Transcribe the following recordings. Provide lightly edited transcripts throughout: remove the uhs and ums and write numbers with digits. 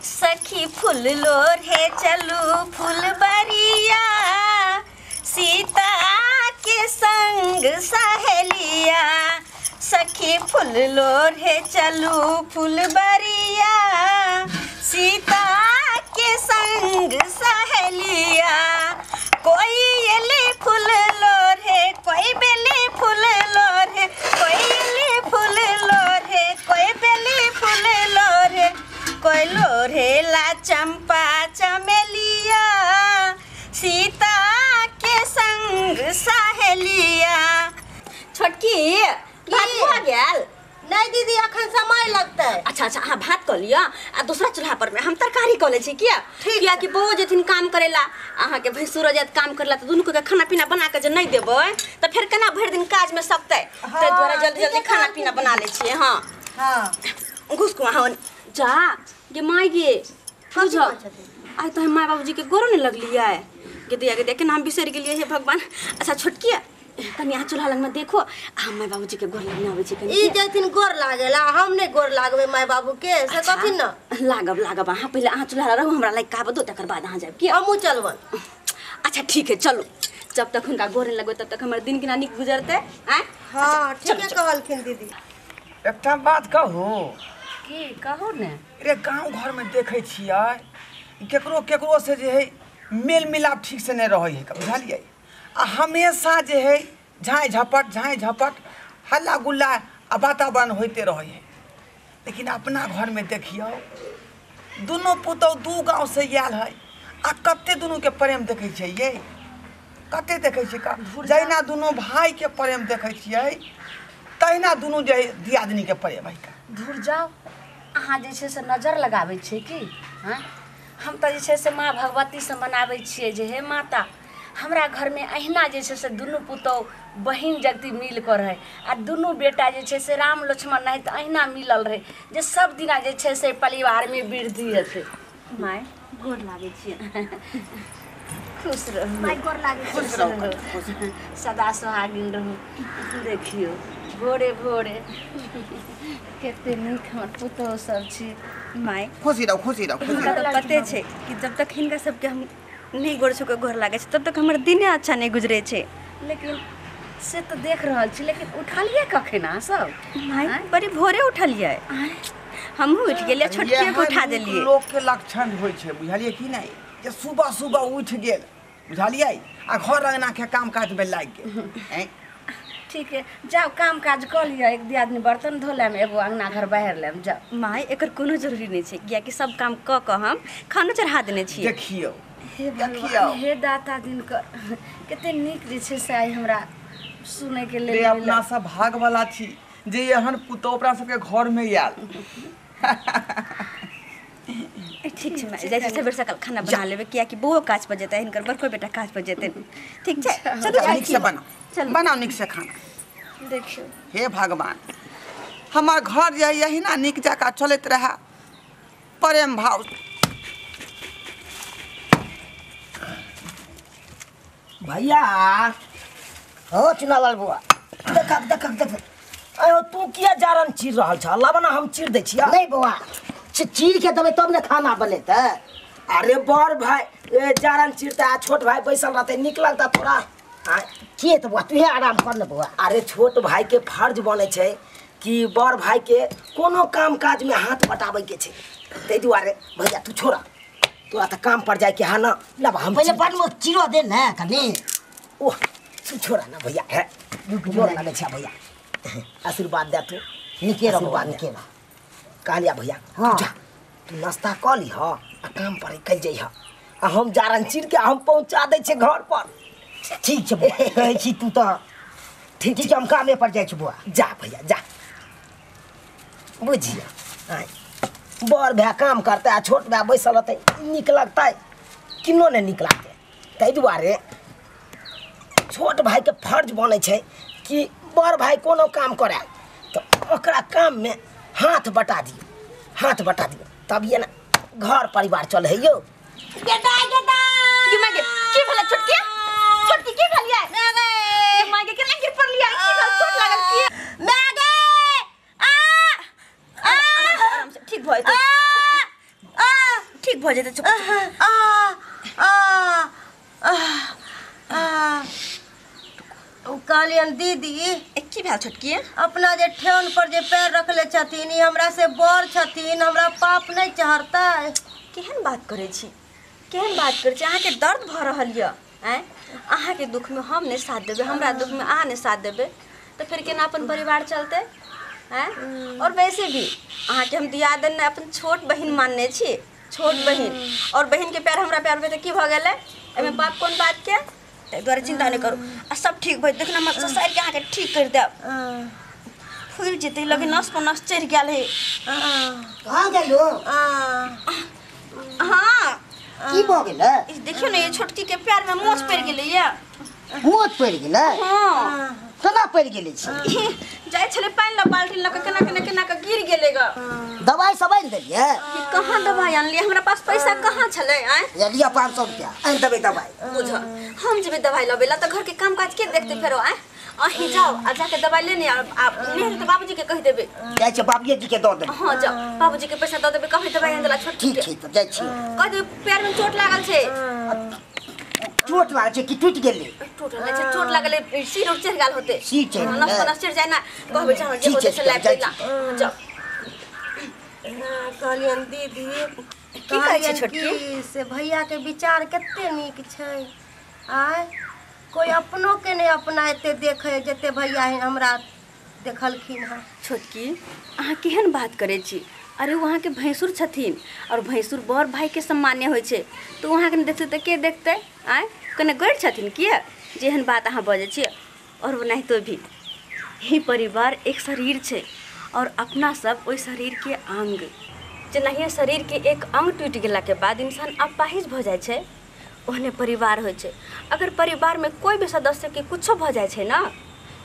सखी फूल लोढ़े चलू फुलबरिया, सीता के संग सहेलिया। सखी फूल लोढ़े चलू फुलबरिया, सीता के संग सहेलिया। कोई एली फूल लोढ़े, कोई बेली फूल लोढ़े, कोई एली फूल लोढ़े, कोई बेली फूल लोढ़े, कोई लोढ़ेला चंपा चमेलिया, सीता के संग सहेलिया। छोटकी भात भऽ गेल? नहीं दीदी, अखन समय लगतै। अच्छा अच्छा, अहाँ भात कऽ लिअ आ दूसरा चूल्हा पर में हम तरकारी कऽ लै छी। किया कियाकि बौओ जेथिन काम करेला, अहाँके भैंसुरो जायत काम करेला, तऽ दुनू के खाना पीना बना के जे नहीं देबै तऽ फेर केना भरि दिन काज में सकतै। ताहि दुआरे जल्दी जल्दी खाना पीना बना लै छियै। हाँ हाँ, घुसकू अहाँ जा गे माय गे। बुझ आइ तऽ हम माय बाबूजी के गोरो नहि लगलियै गे दैया गे दैया, केना हम बिसरि गेलियै, हे भगवान। अच्छा छोटकी, कनि अहाँ चूल्हा लगमे देखो, आ माय बाबूजी के गोर लगने अबै छै कनि। ई जेथिन गोर लागेला, हम नहि गोर लागबै माय बाबू के, से कथिन न। लागब लागब, अहाँ पहिले अहाँ चूल्हा रहू, हमरा लागि काबऽ दो, तकर बाद अहाँ जायब। किया हमहूँ चलबन। अच्छा ठीक है चलू, जब तक हुनका गोर नहि लगबै तब तक हमर दिन केना नीक गुजरतै। आँय हाँ ठीके कहलखिन दीदी। एकटा बात कहू? की कहू ने। रे गाँव घरमे देखै छियै केकरो केकरो से जे है मेल मिलाप ठीक से नहीं रहै है, बुझलियै? आ हमेशा जे है झाँइ झपट हल्ला गुल्ला आ वातावरण होइते रहै है। लेकिन अपना घरमे देखियौ दुनू पुतहु दू गाँव से आयल है आ कते दुनूके प्रेम देखै छियै ये, कते देखै छियै। जहिना दुनू भाईके प्रेम देखै छियै तहिना दुनू जे दियादनीके प्रेम है। धुर जाओ, अहाँ जे छै से नजर लगाबै छियै की? हाँ, हम तऽ जे छै से माँ भगवतीसँ मनाबै छियै जे हे माता, हमरा घरमे अहिना जे छै से दुनू पुतहु बहिन जगती मिल कऽ रहै आ दुनू बेटा जे छै से राम लक्ष्मण नहीं तऽ अहिना मिलल रहै जे सब दिना जे छै से परिवारमे वृद्धि हेतै। माय गोर लागै छियै। खुश रहू माय, गोर लागै। खुश रहू, सदा सोहागिन रहू। देखियौ भोरे भोरे कते नीक हमर पुतहु सब छी। माय खुशी रहू, खुशी रहू। हुनका तऽ पते छै कि जब तक हिनका सबके हम नहीं गोर छू के गोर लागै छै तब तक हमर दिने अच्छा नहीं गुजरे छै। लेकिन से तऽ देख रहल छी, लेकिन उठलियै कखन अहाँ सब? माय बड़ी भोरे उठलियै, हमहूँ उठि गेलियै, छोटकिए के उठा देलियै। लोक के लक्षण होइ छै, बुझलियै कि नहीं? जे सुबह सुबह उठि गेल, बुझलियै, आ घर अंगना के काम काज में लागि गेल। ठीक है, जाओ काम काज कऽ लिअ, एक दियादनी बर्तन धो लेम, एगो अंगना घर बाहर लेम, जाओ। माय एकर कोनो जरूरी नहीं छै, कियाकि सब काम कऽ कऽ हम खानो चढ़ा देने छियै। देखियौ हे भगवान, हे दाता दिनकर, कते नीक जे छै से आइ हमरा सुनैके लेल। अपना सब भाग वाला छी जे एहन पुतहु अपना सबके घर में आयल। ठीक छै माय, जाइ छी सबेर सकाल खाना बना लेबै, कियाकि बौओ काज पर जेतै, हिनकर बड़को बेटा काज पर जेतै। ठीक छै, चलू नीक से बनाउ, बनाउ नीक से खाना। देखियौ हे भगवान, हमर घर जे यहिना नीक जकाँ चलैत रहए, प्रेम भाव। भैया हो चुनावल बुआ, देख देख देख, अयो तू किया जारन चीर रहल छ? लाबना हम चीर दै छियै। नहीं बौआ, चीर के देबै तब ने खाना बनेतै। अरे बड़ भाई जारन चीरता, छोट भाई बैसल रहतै, नीक लगता तोरा? के तऽ बौआ, तूहे आराम कर ने बौआ। अरे छोट भाई के फर्ज बनै छै कि बड़ भाई के कोनो काम काज में हाथ बटाबै के छै, ताहि दुआरे भैया तू छोड़ा, तोरा तऽ काम पर जाय के हा ना। लब हम पहिले बड़ चीरो दे ने कनी। ओह तू छोड़ा ना भैया, है जोर लागै छै भैया, आशीर्वाद दे तू। नीके रह बौआ, नीके रह। कहलिया भैया, हाँ जा तू नाश्ता कऽ लिह आ काम पर निकलि जइह, आ हम जारन चीर के हम पहुँचा दै छियै घर पर। ठीक छै बौआ, कहै छी तू तऽ ठीक छै, हम कामे पर जाइ छी बौआ। जा भैया जा। बुझिया बड़ भाय काम करतै आ छोट भाय बैसल रहतै, नीक लगतै? किनो नहि नीक लागतै। ताहि दुआरे छोट भाईके फर्ज बनै छै कि बड़ भाई कोनो काम करे तऽ ओकरा काममे हाथ बटा दियौ, हाथ बटा दियौ, तब ये ने घर परिवार चलै है यौ। बेटा बेटा की भेलै छोटकी? छोटकी की भेलियै? माय गे केना गिर पड़लियै? की भेल? चोट लागल की? माय गे आ आ आराम से ठीक भऽ जेतै। आ आ ठीक भऽ जेतै। आ आ आ कहलियन दीदी की भेल छोटकी? अपना जे ठेहुन पर जे पैर रखले छथिन ई हमरा से बड़ छथिन, हमरा पाप नहीं चढ़तै। केहन बात करै छी, केहन बात करै छी? अहाँके दर्द भऽ रहल यऽ आँय, अहाँके दुखमे हम नहि साथ देबै, हमरा दुखमे अहाँ नहि साथ देबै तऽ फेर केना अपन परिवार चलतै आँय? और वैसे भी अहाँके हम दियादन ने अपन छोट बहिन मानने छी, छोट बहिन, और बहिनके प्यार हमरा प्यार भेल तऽ की भऽ गेलै? एहिमे पाप कोन बातके? ताहि दुआरे चिंता नहि करू आ सब ठीक भऽ जेतै। देखना हम ससारिके अहाँके ठीक करि देब, फुलि जेतै, लगे नस पर नस चढ़ि गेल है। कहाँ गेलो? हाँ की भऽ गेलै? देखियौ ने, ये छोटकी के पैर में मोच पड़ि गेलै ये। मोच पड़ि गेलै? हाँ। केना पड़ि गेलै? जाइ छलै पानि लऽ बाल्टी लऽ कऽ, केना केना केना कऽ गिर गेलै ग। दवाइ सब आनि देलियै? कहाँ दवाइ आनलियै, हमरा पास पैसा कहाँ छलै? आँय लिअ 500 रुपया, आनि देबै दवाइ। बुझ हम जेबै दवाइ लबै ला तऽ घरके काम काज के देखतै फेरो? आँय अहीं जाओ आ जाके दवाइ लेने आउ, आ नहि तऽ बाबूजी के कहि देबै। जाइ छियै बाबूजी के दऽ देबै। हाँ जाओ बाबूजी के पैसा दऽ देबै, कहबै दवाइ आनि देला छोटकी। ठीक छै तब जाइ छियै। कहि देबै पैर में चोट लागल छै। चोट लागल छै कि टूटि गेलै? टूटल नहि छै, चोट लागल सिर उर चढ़ि गेल होतै। सिर चढ़ि गेलै, नस नस चढ़ि जाइ ना, कहबै जाओ जे होतै से लाबि दै ला। जाओ। कहलियन दीदी की कहै छै छोटकी? से भैया के विचार कते नीक छै आँय, कोई अपनो के नहीं अपना एते देखे जते भैया हमरा देखलखिन हँ। छोटकी अहाँ केहन बात करै छी? अरे ओ अहाँके भैंसुर छथिन और भैंसुर बड़ भाईके सम्मान्य होइ छै, तऽ ओ अहाँके नहि देखतै तऽ के देखतै? आँय कने गैर छथिन किए जेहन बात अहाँ बजै छियै? और ओनाहितो भी ही परिवार एक शरीर छै और अपना सब ओहि शरीरके अंग। जेनाहिए शरीरके एक अंग टूटि गेलाके बाद इंसान अपाहिज भऽ जाइ छै, ओहने परिवार होइ छै। अगर परिवारमे कोइ भी सदस्यके कुछो भऽ जाइ छै ने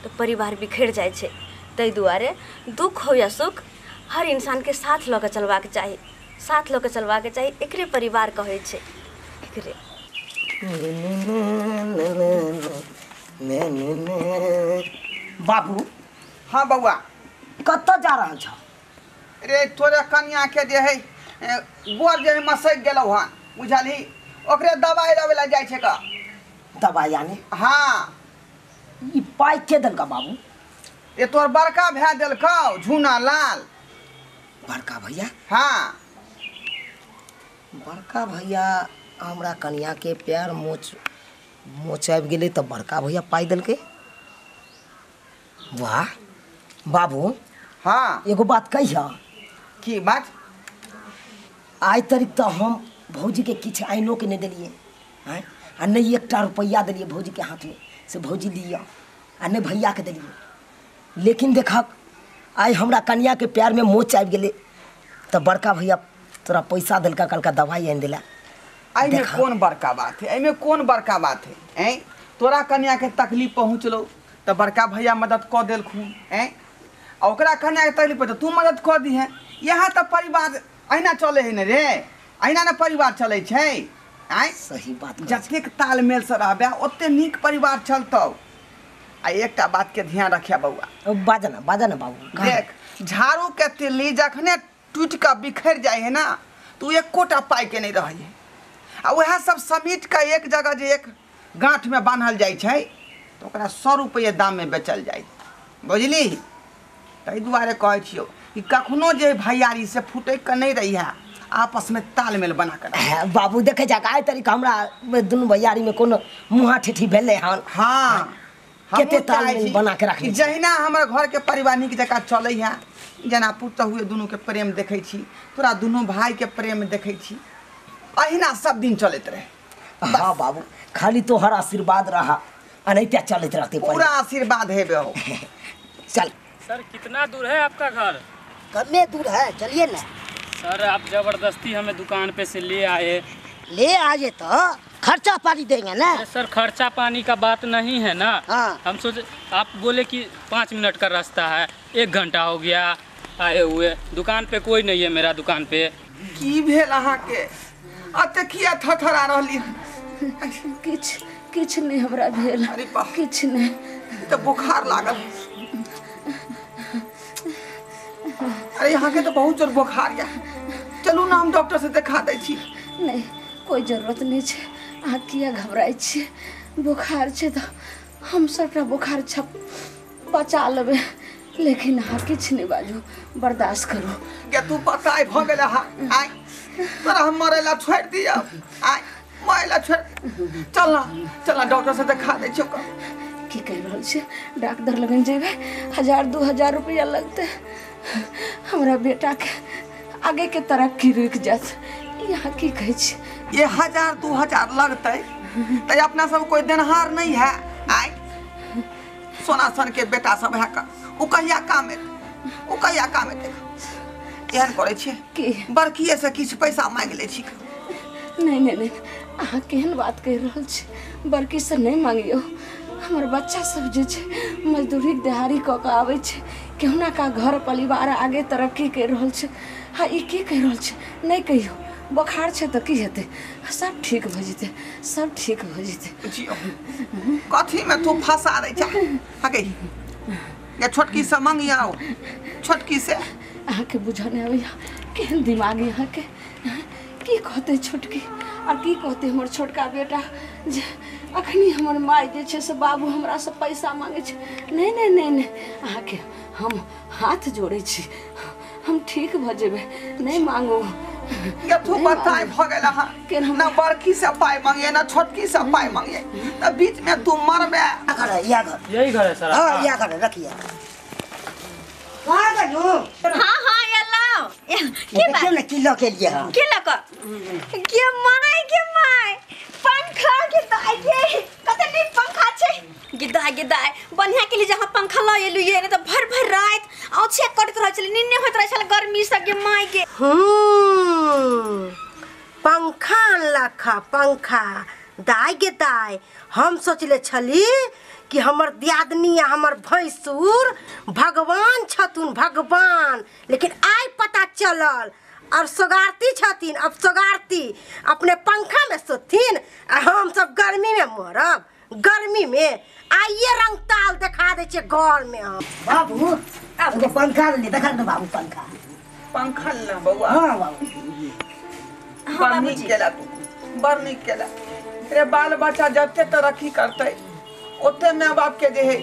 तऽ परिवार बिखरि जाइ छै। ताहि दुआरे दुख हो या सुख हर इंसानके साथ लऽ कऽ चलबाक चाही, साथ लऽ कऽ चलबाक चाही, एकरे परिवार कहै छै, एकरे। बाबू। हाँ बउआ। कतऽ जा रहल छौ? रे तोरे कनिया के जे है गोर जे है मसकि गेलौ हन, बुझलही, ओकरे दवाइ लबै ला जाइ छै का। दवाइ आने? हाँ। ई पाइ के देलका बाबू? ये तोर बड़का भैया देलकौ झूना लाल। बड़का भैया? हाँ। बड़का भैया हमरा कनिया के पैर मोच मोच आबि गेलै तऽ बड़का भैया पाइ देलकै। वाह बाबू। हाँ एगो बात कहिया। की बात? आइ तारीख तऽ हम भौजीके किछु आइनो के नहि देलियै आँय, आ नहि एकटा रुपैआ देलियै भौजीके हाथमे से भौजी लिअ, आ नहि भैयाके देलियै। लेकिन देखक आइ हमरा कनियाके पैरमे मोच आबि गेलै तऽ बड़का भैया तोरा पैसा देलका, कहलका दवाइ आनि देला। एहिमे कोन बड़का बात है? एहिमे कोन बड़का बात है? ऐं तोरा कनियाके तकलीफ पहुँचलो तऽ बड़का भैया मदद कऽ देलखुन, ऐं आ ओकरा कनियाके तकलीफ पहुँचल तू मदद कऽ दीहे। यहाँ तऽ परिवार अहिना चलै है ने रे, अहिना ने परिवार चलै छै। आँय सही बात। जतेक तालमेलसँ रहबै ओतेक नीक परिवार चलतौ। आ एकटा बातके ध्यान रखिया बउआ। बाजा ना, बाजा ना बाबू। देख झाड़ू के तिल्ली जखने टूटि कऽ बिखरि जाइ है ना तऽ ओ एकोटा पाइके नहि रहै है, आ वएह सब समेट कऽ एक जगह जे एक गाँठमे बान्हल जाइ छै तऽ ओकरा 100 रुपैए दाममे बेचल जाइ, बुझली? ताहि दुआरे कहै छियौ कि कखनो जे भैयारी से फूटि कऽ नहि रही है, आपसमे तालमेल बना कऽ। बाबू देखै छह आइ तरीका हमरा दुनू भैयारीमे कोनो मुँहा ठेठी भेलै हन? हाँ कते तालमेल बना के रखने। जहिना हमर घर के परिवार नीक जकाँ चलै है, जेना पुतहुए दुनू के प्रेम देखै छी, तोरा दुनू भाई के प्रेम देखै छी, अहिना सब दिन चलैत रहे। हाँ बाबू खाली तोहर आशीर्वाद रहा, अनैते चलैत रहते। पूरा आशीर्वाद हेबे हो। चल। सर कितना दूर है आपका घर? कमे दूर है, चलिए ना। सर आप जबरदस्ती हमें दुकान पे से ले आए। ले आए तो खर्चा पानी देंगे ना। सर खर्चा पानी का बात नहीं है ना। हाँ। हम सोचे आप बोले कि 5 मिनट का रास्ता है, 1 घंटा हो गया आए हुए, दुकान पे कोई नहीं है मेरा दुकान पे। की भेल अहाँके अते किया थरथरा रहली? किछ किछ नहीं हमरा भेल। अरे बा किछ नहीं, तो बुखार लागल। अरे यहाँ के तो बहुत जोर बुखार या, चलू ना हम डॉक्टर से देखा दै छी। नहीं कोई जरूरत नहीं छे। अहाँ किया घबराइ छी? बोखार छे तो हम सबटा बोखार छप पचा लेबै, लेकिन अहाँ किछु नहीं बाजू, बर्दाश्त करू। गे तू बताय भ गेल हा आइ तोरा हम मरै ला छोड़ि दियौ, आइ मरै ला छोड़ि। चल ना चल ना डॉक्टर से देखा दै छियौ। की कहि रहल छियै? डाक्टर लगन जेबै 1000-2000 रुपया लगतै। हमरा बेटा के आगे के तरक्की रुकि जायत। यहाँ की कहै छी? ये 1000-2000 लगतै त अपना सब कोई देनहार नहीं है। आइ सोना सन के बेटा सब है का उ कहिया काम एतै, उ कहिया काम एतै? एहन करै छियै की बड़किए से किछु पैसा मांगि लै छी। नहीं नहीं नहीं, अहाँ केहन बात कहि रहल छी? बड़की से नहीं मांगियौ। हमर बच्चा सब जे छै मजदूरी दिहाड़ी कऽ के आबै छै, केहुना का घर परिवार आगे तरक्की करि रहल छै। हाँ ई की कहि रहल छै? नहीं कहियौ। बोखार छै तऽ की हेतै? सब ठीक भऽ जेतै, सब ठीक भऽ जेतै। बुझियौ कथी में तू फंसा दै छै। हगे ये छोटकी से मांगियौ, छोटकी से। अहाँके बुझऽ नहि अबैया केहन दिमाग अहाँके। की कहतै छोटकी और की कहतै हमर छोटका बेटा जे अखनी हमर माय जे छै से बाबू हमरा से पैसा मांगे छै। नहीं नहीं नहीं नहीं, अहाँके हम हाथ जोड़ै छी, हम ठीक भऽ जेबै, नहीं मांगू। ये तू बताय भ गेल हा ना बड़की से पाई मांगिए ना छोटकी से पाई मांगिए, त बीच में तू मरबे। घर है, या घर, यही घर है सर। हां या घर है, रखिए। कहां गलू? हां हां ये लाओ। की बात ना की ल के लिए? हां की ल क के my, के my पंखा के दाई के कते नी पंखा छै। गिदा गिदा बढ़िया के लिए जहां पंखा ल एलु ये ने त भर भर रात औछे करत रहै छले, निन्ने होइत रहै छले गर्मी से के my के। पंखा अनलक पंखा दाई के दाई। हम सोचले छली कि हमर दियादनी आ हमर भैंसुर भगवान छथुन भगवान, लेकिन आइ पता चलल और सोगारती छथिन। अब सोगारती अपने पंखा में सोथिन आ हम सब गर्मी में मरब। गर्मी में आइए रंग ताल देखा दै छियै घर में हम। बाबू एगो पंखा ले देखा न बाबू, पंखा पंखा ले बउआ। हां बाबू बड़ नीक केला तू, बड़ नीक केला। रे बाल बच्चा जते तरक्की करतै ओते माय बाप के जे है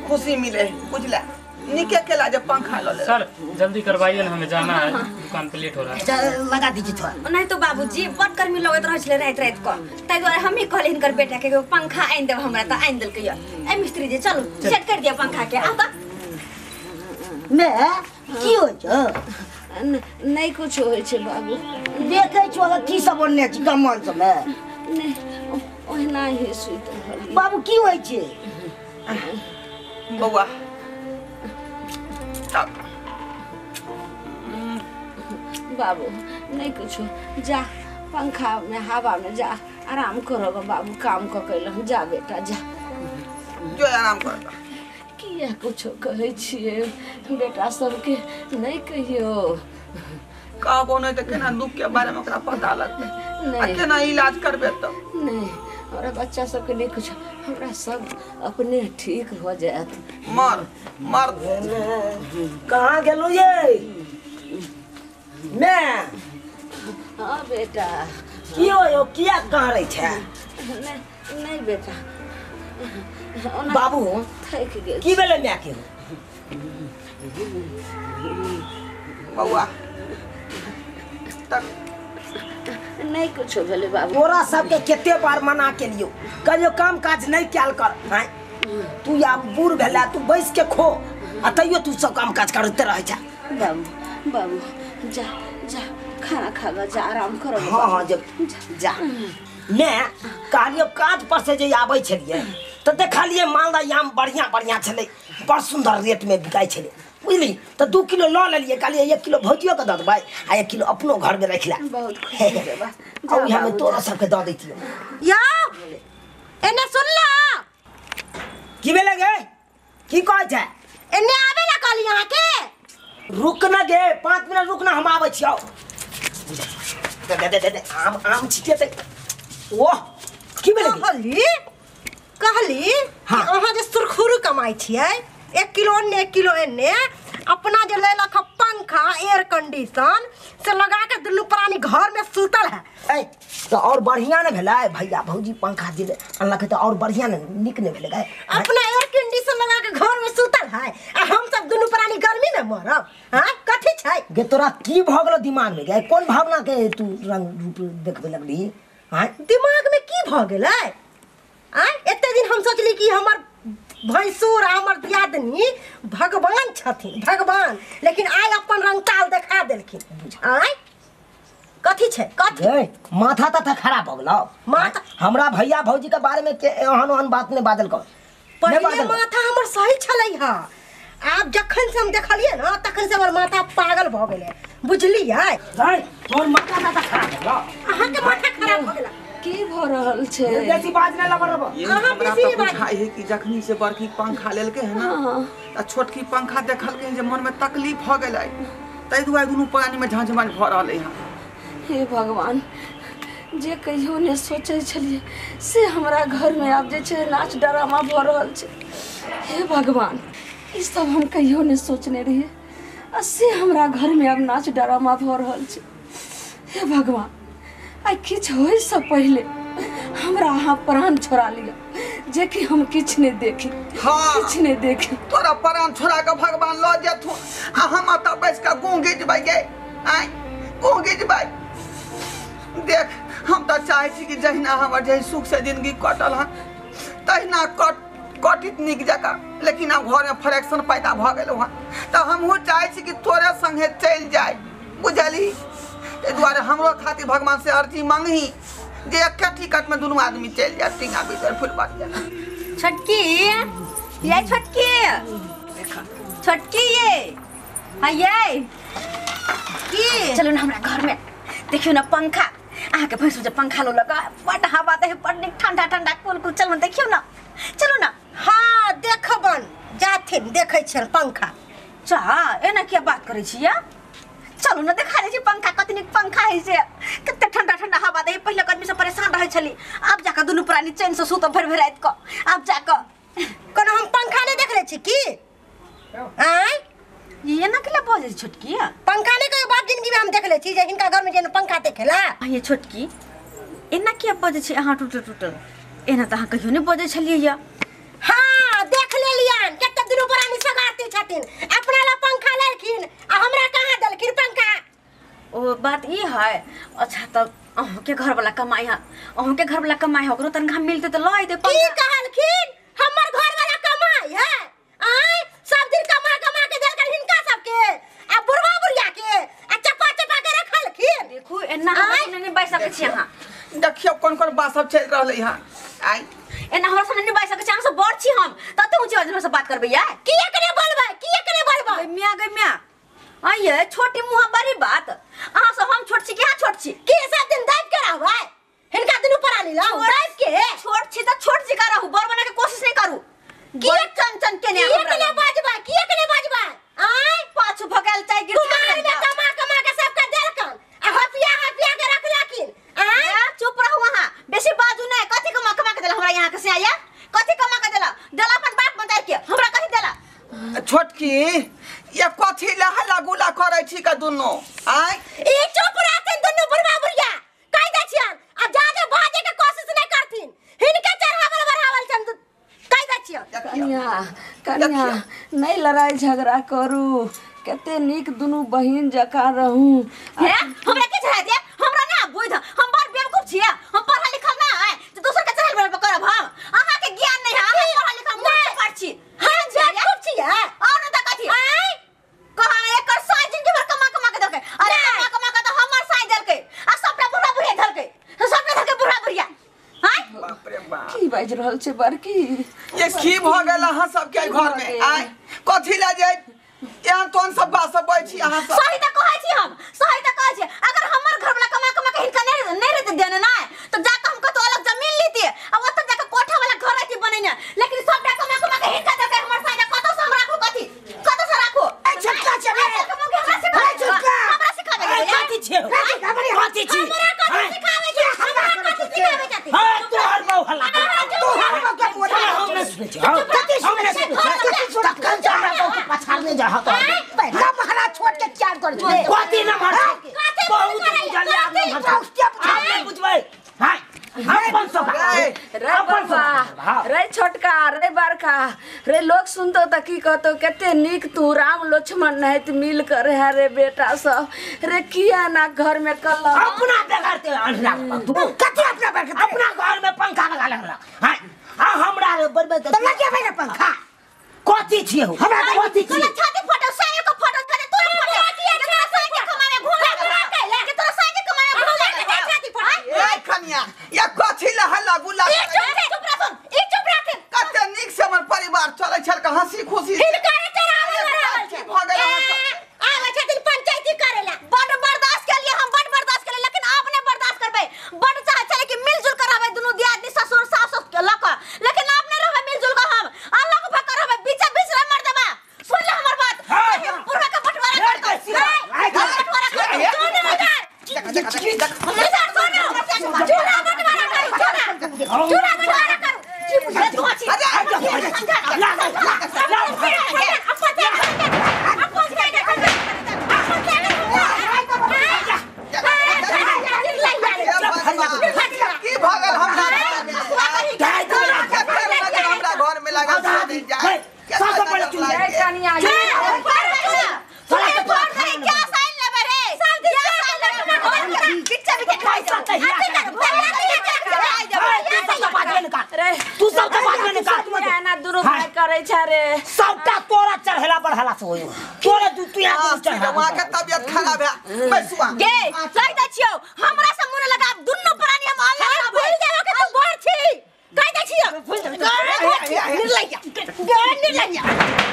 खुशी मिले, बुझला? नीके केला जब पंखा ल ले। सर जल्दी करवाइए ना, हमें जाना है, दुकान पे लेट हो रहा है। लगा दीजिए थोड़ा। नहीं तो बाबूजी बड़ गर्मी लगैत रहै छलै राति राति क, ताहि दुआरे हमही कहलियै हिनकर बेटा के पंखा आनि देब हमरा, त आनि देलकै। ए मिस्त्री जी चलू सेट कर दिअ पंखा के। आ त मैं की होइ छौ? नहीं कुछ होइ छै बाबू। देखै छौ की सब ओढ़ने छी कम्बल सब में? नहीं ओहिना ही सुति रहल। बाबू की होइ छै? बौआ बाबू नहीं कुछ, जा पंखा में हवा में जा आराम करो बाबू, काम क के जा बेटा जा, जो आराम कर। किया कुछ कहै छियै बेटा सबके? नहीं कहियो। कहबो नहीं त केना दुख के बारे में ओकरा पता लगतै आ केना इलाज करबे त? नहीं हमरा बच्चा सबके नहीं कुछ, हमरा सब अपने ठीक हो जायत। मर मर कहाँ गेलू ये मैं? हाँ बेटा। की हो किया कहाँ छै? नहीं नहीं बेटा बाबू थक गेल। की भेलै my के? बौआ तक नहीं कुछ भेलै बाबू। तोरा सबके कते बार मना के लियो, कहियो काम काज नहीं कैल कर। हैं तू या बूढ़ भेला, तू बैस के खो आ तैयो तू सब काम काज करते रहै छ। बाबू बाबू जा जा खाना खागा, जा आराम करो। हाँ हाँ जब जा। मैं कहलियो काज पर से जे आबै छलियै त देखलियै मालदा आम बढ़िया बढ़िया छलै, बड़ सुंदर रेट में बिकाइ छलै, बुझली? त 2 किलो ल लेलियै, कहलियै 1 किलो भौजियो के the देबै आ 1 किलो अपनो घर में रख ला। बहुत खुशी हेबा। आ उहे में तोरा सबके the दैतियौ। या एने सुन ला। की भेलै गे? की कहै छै? एने आबे ला कहली अहाँ के। रुक ना गे, 5 मिनट रुक ना, हम आबै छियौ। दे दे दे दे आम आम छिटेतै। ओह की भेलै? कहली कहली हाँ। अहाँ जे सुरखुरु कमाइ छियै, 1 किलो एन्ने 1 किलो एन्ने, अपना जे लेलक पंखा पंखा एयर कंडीशन से लगा के दुनू प्राणी घर में सुतल है। ए तो और बढ़िया ने भेलै भैया भौजी पंखा जे अनलक त और बढ़िया ने नीक ने भेलै अपना एयर कंडीशन लगा के घर में सुतल है आ हम सब दुनू प्राणी गर्मी में मरब। हां कथि छै गे तोरा की भ गेलो दिमाग में गे कोन भावना के तू रंग रूप देखबे लगली? हां दिमाग में की भ गेलै? आ एते दिन हम सोचली कि हमर भैंसुर हमर दियादनी भगवान छथिन भगवान, लेकिन आइ अपन रंग ताल देखा देलखिन। आइ कथी छै कथी माथा तथा खराब हो गेलो माथा हमरा भैया भौजी के बारे में के एहन ओहन बात नहीं बादल कर। पहिले माथा हमर सही छलै हा, आब जखन से हम देखलियै ना तखन से हमर माथा पागल भ गेलै बुझलियै। तोर माथा तथा खराब हो गेलो। अहाँ के माथा खराब हो गेला की भ रहल छै? बेसी बाज नै लगब अहाँ बेसी बाज बुझाइ है कि जखनी से बड़की पंखा लेलके है ना आ छोटकी पंखा देखलके जे मन में तकलीफ हो गेलै तै दुआरे दुनू पानी में झांझमान भ रहलै है। हे भगवान, जे कहियो ने सोचै छलियै से हमरा घर में आब जे छै नाच डरामा भ रहल छै। हे भगवान, ई सब हम कहियो ने सोचने रहियै आ से हमरा घर में आब नाच डरामा भ रहल छै। हे भगवान, आ किछु होइसँ पहिले हमरा अहाँ प्राण छोड़ा लिअ जे कि हम किछु नहि देखी। हाँ, किछु नहि देखी। तोरा प्राण छोड़ा के भगवान लऽ जेथुन आ हम एतऽ बैस कऽ गुँ घिचबै गे आँय गुँ घिचबै। देख हम तऽ चाहै छी कि जहिना हमर जे सुख से जिंदगी कटल हन तहिना कटित नीक जकाँ, लेकिन आब घरमे फ्रैक्शन पैदा भऽ गेल हन तऽ हमहूँ चाहै छी कि तोरे संगे चलि जाय बुझलही। ताहि दुआरे हमरो खातिर भगवान से अर्जी मांगही जे एके टिकट में दुनू आदमी चलि जाय टींगा भीतर फुलबाड़ी। छोटकी ये छोटकी छोटकी ये हाँ ये की चलो ना हमरा घर में देखियो ना पंखा अहाँ के भैंसुर जे पंखा लो लगा बड हवा दे बड नीक ठंडा ठंडा कुल कुल। चलो देखियो ना चलो ना। हाँ देखबन जाथिन देखै छियन पंखा। चा एना किया बात करै छियै? चलो ना देखा दै छी पंखा कत नीक पंखा है से कते ठंडा ठंडा हवा दे। पहिले आदमी सब परेशान रहै छली, आब जाके दुनू प्राणी चैन से सुत भरि भरि राति क। आब जाके कोनो हम पंखा नहीं देखले छी की? आँय ये ना केला बजै छोटकी? पंखा नहीं कहियो बाप जिंदगी में हम देखले छी जे हिनका घर में जे पंखा देखेला। ये छोटकी एना किया बजै छी अहाँ टूटल टूटल? एना त अहाँ कहियो नहीं बजै छलियै या। हाँ देख लेलियन कते दुनू प्राणी सगारती छथिन अपना ला पंखा लेलखिन आ हमरा कहाँ देलखिन पंखा। ओ बात ई है। अच्छा तब अहूँ के घर वाला कमाई है, अहूँ के घर वाला कमाई है, ओकरो तनखा मिलते त ल अइते पंखा। की कहलखिन हमर घर वाला कमाई है? आय सब दिन कमा कमा के देलखिन हिनका सबके आ बुढ़वा बुढ़िया के आ चपा चपा के रखलखिन। देखू एना हम नहीं बाजि सकै छी अहाँ। देखियौ कोन कोन बात सब चलि रहलै हँ। आय एना हमरा सब नहीं बाजि सकै छी, अहाँ सब बड़ छी हम तते ऊँची आवाज में सब बात करबै या। किया कने बोलबै किया कने बोलबै? मियां गै मियां आइए छोटी मुँह बड़ी बात। अहाँ सब हम छोट छी कि अहाँ छोट छी? की सब दिन दाबि के रहबै हिनका दुनू प्राणी लग दाबि के? छोट छी त छोट छी का रहू, बड़ बने के कोशिश नहीं करू। किया चंचन के ने किया कने बाजबै किया कने बाजबै? आय पाछू भगल चाय गिर कुमार में कमा कमा के सबके देलकन आ हपिया हपिया के रखलखिन। आय चुप रहू अहाँ बेसी बाजू नहीं। कथी कमा कमा के देला हमरा यहाँ के से आया? कथी कमा के देला? देला अपन बाप मतार के, हमरा कथी देला? छोटकी ये कथी ला हल्ला गुल्ला करै छी का दुनू? आय ई चुप रहथिन दुनू बुढ़वा बुढ़िया कहि दै छियन आ जादे बाजे के कोशिश नहीं करथिन हिनके चढ़ावल बढ़ावल छन कहि दै छियन। कन्या कन्या नहीं लड़ाई झगड़ा करू, कते नीक दुनू बहिन जकाँ रहू। हे हमरा के चढ़ा दे हमरा ना बुझ हम बड़ बेवकूफ छियै, हम पढ़ल लिखल ना है त दोसर के चढ़ावल बढ़ावल करब हम। अहाँ के ज्ञान नहीं है, अहाँ पढ़ल लिखल मूर्ख पढ़ छी। हम बेवकूफ छियै और न त कथी? आय कहाँ एकर साई जिंदगी भर कमा कमा के देलकै। अरे कमा कमा के त हमर साई देलकै आ सबटा बुढ़ा बुढ़िया देलकै, सबटा देलकै बुढ़ा बुढ़िया। हां बाप रे बाप की बाजि रहल छै बड़की? ये की भ गेल अहाँ सबके घर में? आय कथी ला जे एहन तोन सब बात सब बाजै छी अहाँ सब? सही त कहै छी हम, सही त कहै छी। अगर हमर घर वाला कमा कमा के हिनका नहीं रहते देने ना तो जाके हम कतौ अलग जमीन लीती आ ओतऽ जाके कोठा वाला घर रहती बनेने, लेकिन सबटा कमा कमा के हिनका देलकै हमर साई। कतौ से हम राखू कथी? कतौ से राखू? ए छोटका छै हमरा हमरा सिखाबै कथी छै? कथी छी हमरा कथी सिखाबै छै? हमरा कथी सिखाबै छथि? हां तोहर बहु हल्ला तोहर बहु के बोला हम नहीं सुनै छी। कथी सुनै छी? तखन से हमरा बहु के पछाड़ने जा हत ना महाराज छोड़ के चार कर बड़का रे लोग सुनतो त की कहतो कते नीक तू राम लक्ष्मण नहित मिल कर है रे बेटा सब रे किया ना घर में कलह अपना बेगर ते अंधरा तू कथी अपना बेगर अपना घर में पंखा लगा लगा हां हां हमरा बरबद त लगेबै ना पंखा कथी छियै हो हमरा कथी छियै छाती फोटो सायो के फोटो छे तोरा फोटो के तोरा साय के कमावे घूम लागल के तोरा साय के कमावे घूम लागल छाती फोटो ए कनिया या कथी ला हल्ला गुल्ला ई चुप रह सुन ई चुप रह कते नीक से हमर परिवार चलै छल के हंसी खुशी हिनकर चरावे रहल की भ गेल आवे छथिन पंचायती करेला बड बर्दाश्त के लिए हम बड बर्दाश्त करे लेकिन आप ने बर्दाश्त करबे बड चाहे छले कि मिलजुल कर रहबे दुनु दियादनी ससुर सास के लक लेकिन आप ने रहबे मिलजुल कर हम अलग भ कर रहबे बीच बीच रे मर देबा सुन ले हमर बात पूरा के बंटवारा कर दो बंटवारा कर दो सुन इधर सुन चूड़ा बंटवारा कर चूड़ा बंटवारा कर की भगल हमरा घर में लागल सब पहिले चुन कनिया तू सब त बात में निकाल ना दुनु भाई करै छ रे सबटा तोरा चढ़ेला बढ़ला से होयो तोरा तू तू यहाँ चढ़ा मां के तबियत खराब है बैसुआ गे कह दै छियो हमरा से मुन लगा दुनु प्राणी हम अलग भूल जाबो के तू बड़ छी कह दै छियो निर्लैया गे निर्लैया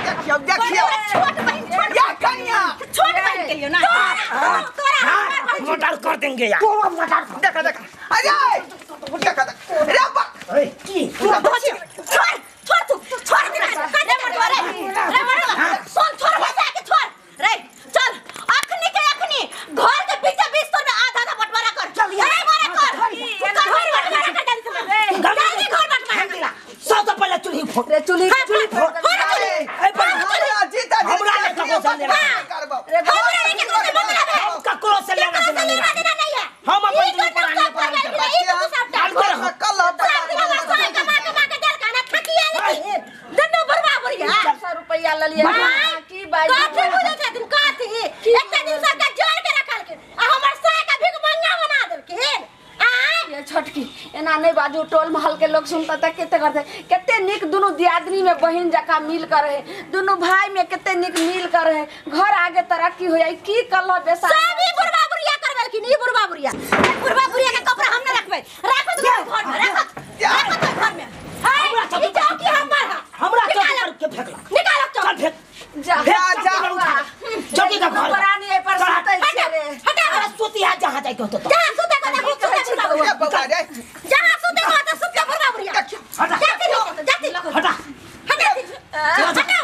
देखियो देखियो छोट बहन छोट या कनिया छोट बहन के लियो ना तोरा मर्डर कर देंगे यार तोरा मर्डर देखा देखा अरे देखा देखा रे बा ए की छोड़ छोड़ तू छोड़ दे रे मर्दवा रे रे मर्दवा सुन छोड़ बसा के छोड़ रे चल अखनी के अखनी घर के बीच बीच तोर में आधा आधा बंटवारा कर चल अरे मारा कर तू घर बंटवारा कर जल्दी से जल्दी घर बंटवारा कर सब तो पहले चूल्ही फोड़ रे चूल्ही चूल्ही फोड़ ए हमरा जीता हमरा ले ककरो से लेना करबो हमरा ले ककरो से मतलब है ककरो से लेना देना नहीं है हम अपन दुनु प्राणी अपन कल रुपया ललिए की बात काथी बुझे छथिन काथी एकटा दिन सरकार जोड़ के रखलखिन आ हमर साय के भीख मंगा बना देलखिन आ ये छोटकी एना नहीं बाजू टोल महल के लोग सुनता त कते करते कते निक दुनु दियादनी में बहिन जका मिल कर रहे दुनु भाई में कते निक मिल कर रहे घर आगे तरक्की हो जाई की कलह बेसा सब ई बुढ़वा बुढ़िया करबेलखिन ई बुढ़वा बुढ़िया बुढ़वा बुढ़िया के कपड़ा हम न रखबै राखत घर में राखत राखत घर में हाय ई चौकी हमर है हमरा चौकी पर के फेंकला निकालो चल फेंक जा जा चौकी का घर पुरानी ए पर सुतै छै रे हटा अरे सुती है जहां जाय के होतो जहां सुते को देखो सुते बबा रे जहां सुते को तो सुते बुढ़वा बुढ़िया हटा जाती जाती हटा हटा हटा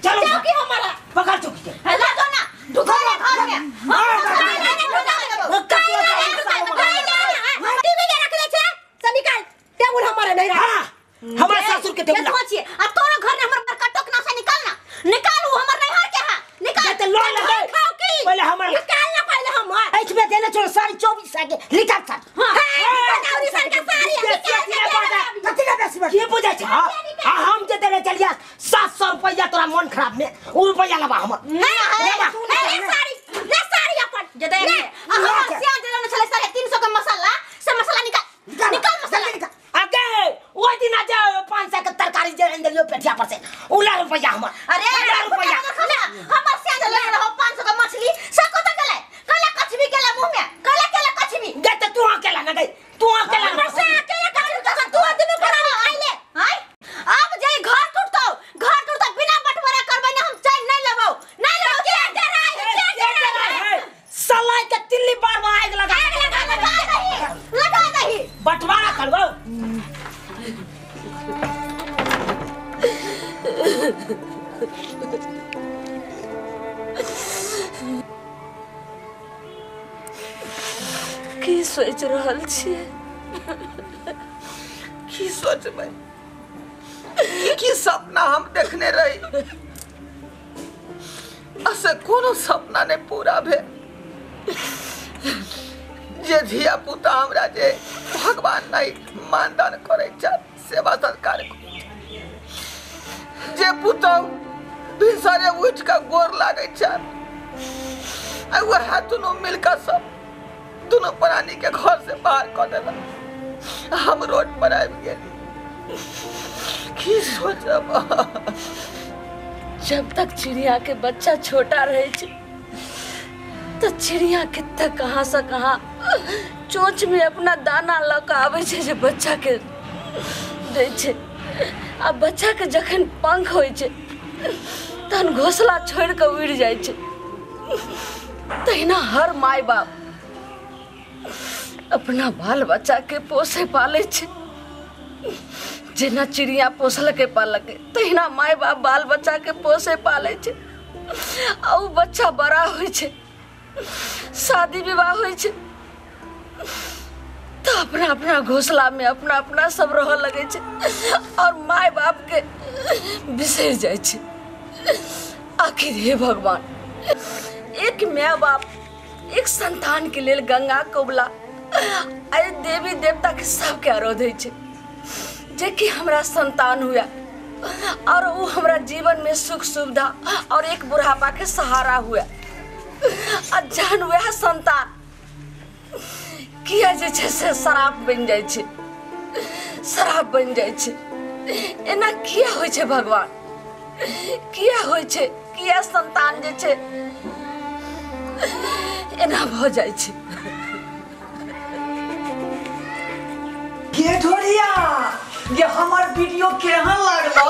चलो चौकी हमारा पकड़ चौकी के हला दो ना ढुका ले घर में टीवी के रख ले छे से निकाल टेबुल हमारे नहीं रख हां हमरा ससुर के टेबुल सोचिए आ तोरो घर में हमर बड़का टोकना से निकाल ना निकाल उ हमर नैहर के है निकाल ते लो ले खाओ की पहले हमर निकाल ना पहले हमर एच में देने छोड़ सारी 24 आगे निकाल सारी हां हां सारी का सारी कथि ना बेसी की बुझै छ आ हम जे देने चलिया 700 रुपया तोरा मन खराब में उ रुपया लबा हमर नहीं ले सारी ले सारी अपन जे दे आ हमर सियान जे देने छले 350 के मसाला से मसाला निकाल निकाल मसाला निकाल आगे ओइ दिन आ जाओ 500 के तरकारी जे आनि देलियो पेठिया पर से उला रुपया हमर अरे उला रुपया हमर सियान जे लेने रहो 500 के मछली से कत गेलै कला कछबी गेलै मुंह में कला केला कछबी गे त तू अकेला ना गई तू अकेला हमर से अकेला कछबी तखन तू दुनू प्राणी खाइले हाय अब जे घर टूटतो घर टूटतो बिना बंटवारा करबै ना हम चैन नहीं लेबौ नहीं लेबौ के डराय के डराय सलाई के तिल्ली बार बार आग लगा आग लगा लगा दही लगा दही बंटवारा करबौ की सोच रहल छियै की सोचबै की सपना हम देखने रही असे कोनो सपना नहीं पूरा भेल। जे धिया पुता हमरा जे भगवान नहीं मानदान करे छल, सेवा सत्कार करे, जे पुतहु भिनसरे उठि कऽ गोर लागै छल आ वएह दुनू मिल कऽ सब दुनू प्राणी के घर से बाहर कऽ देलक। हम रोड पर आबि गेली। की सोचब? जब तक चिड़िया के बच्चा छोटा रहे छै तो चिड़िया कितना कहाँ से कहाँ चोंच में अपना दाना लऽ कऽ आबै छै जे बच्चा के दै छै। आ बच्चा के जखन पंख होइ छै तहन घोंसला छोड़ि कऽ उड़ि जाइ छै। तहिना हर माय बाप अपना बाल बच्चा के पोसे पालै छै। जेना चिड़िया पोसलकै पालकै तहिना माय बाप बाल बच्चा के पोसे पालै छै। आ उ बच्चा बड़ा होइ छै, शादी विवाह होइ छै तो अपना अपना घोंसला में अपना अपना सब रह लगै छै और माय बाप के बिसरि जाइ छै। आखिर हे भगवान, एक माय बाप एक संतान के लेल गंगा कबला आ देवी देवता के सबके आराधै छै जे कि हमरा संतान हुआ और वो हमरा जीवन में सुख सुविधा और एक बुढ़ापा के सहारा हुआ। आ जहन वएह संतान किया जे छै से शराब बनि जाइ छै, शराब बनि जाइ छै। एना किया होइ छै भगवान? किया होइ छै? किया संतान जे छै एना भऽ जाइ छै? के ढोरिया, ये हमर वीडियो केहन लागलो?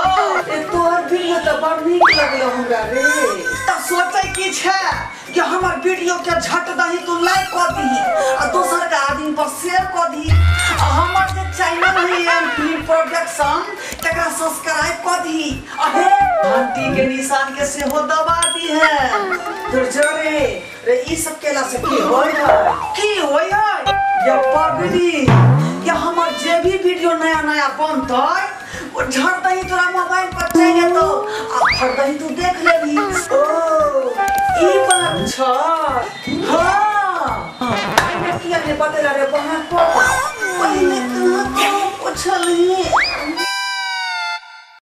ए तोहर वीडियो तऽ बड़ नीक लगलो हमरा रे। तऽ सोचै की छै कि हमर वीडियो के झट दही तू लाइक कऽ दही आ दोसर के आदमी पर शेयर कऽ दही आ हमर जे चैनल है एम फिल्म प्रोडक्शन तकरा सब्सक्राइब कऽ दही आ हे घंटी के निशान के सेहो दबा दी है। तोर जरे रे ई सब केला से की होय है? की होय है? ये पगली, ये हमर जे भी वीडियो नया नया बनतै ओ झट दही तोरा मोबाइल पर चलि जेतौ आ फट दही तू देख लेबही। ओ ई बात छै।